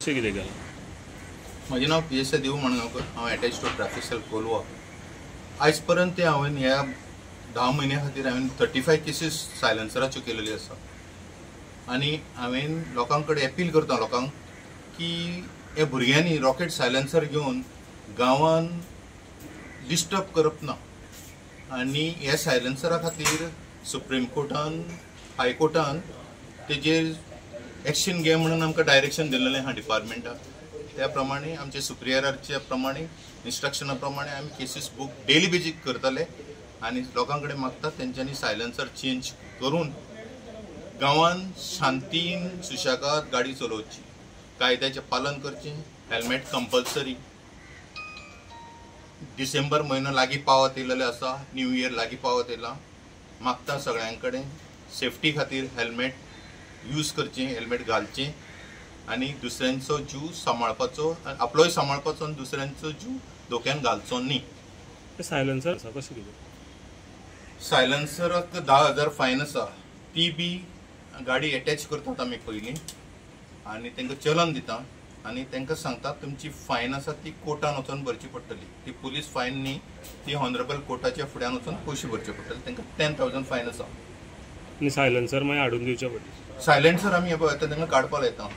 कशें कितें केलां? म्हजें नांव पी.एस.आय. देवू मणगांवकर. हांव attach to traffic cell Colva. आयज पर्यंत हांवें ह्या 10 म्हयन्या खातीर हांवें 35 केसीस सायलन्सराच्यो केलेल्यो आसा आनी हांवें लोकां कडेन अपील करता लोकांक की हे भुरग्यांनी रॉकेट सायलन्सर घेवन गांवान डिस्टर्ब करप ना आनी ह्या सायलन्सरा खातीर सुप्रीम कोर्टान हायकोर्टान तेजेर एक्शन घे म्हणून आमकां डायरेक्शन दिल्लें आहा डिपार्टमेंटाक. त्या प्रमाणे आमचे सुप्रियराच्या प्रमाणे इन्स्ट्रक्शना प्रमाणे आमी केसीस बूक डेली बेजीक करतले आनी लोकां कडेन मागतात तेंच्यांनी सायलन्सर चेंज करून गांवान शांतीन सुशेगाद गाडी चलोवची, कायद्याचें पालन करचें, हेल्मेट कंपल्सरी. डिसेंबर म्हयनो लागीं पावत येयलेलो आसा, न्यू इयर लागीं पावत येयला. मागता सगळ्यां कडेन सेफ्टी खातीर हेल्मेट यूज करचें, हेल्मेट घालचें आनी दुसऱ्यांचो जीव सांबाळपाचो, आपलोय सांबाळपाचो आनी दुसऱ्यांचो जीव धोक्यान घालचो न्ही. सायलन्सर आसा कशें कितें? सायलन्सराक 10,000 फायन आसा, ती बी गाडी एटॅच करतात आमी पयलीं आनी तांकां चलन दिता आनी तांकां सांगतात तुमची फायन आसा ती कोर्टान वचून भरची पडटली, ती पुलीस फायन न्ही, ती ऑनरेबल कोर्टाच्या फुड्यान वचून पयशे भरचे पडटले. तांकां 10,000 फायन आसा. आनी सायलन्सर मागीर हाडून दिवचे पडटले. सायलन्सर आमी हे पळय आतां तांकां काडपाक लायता.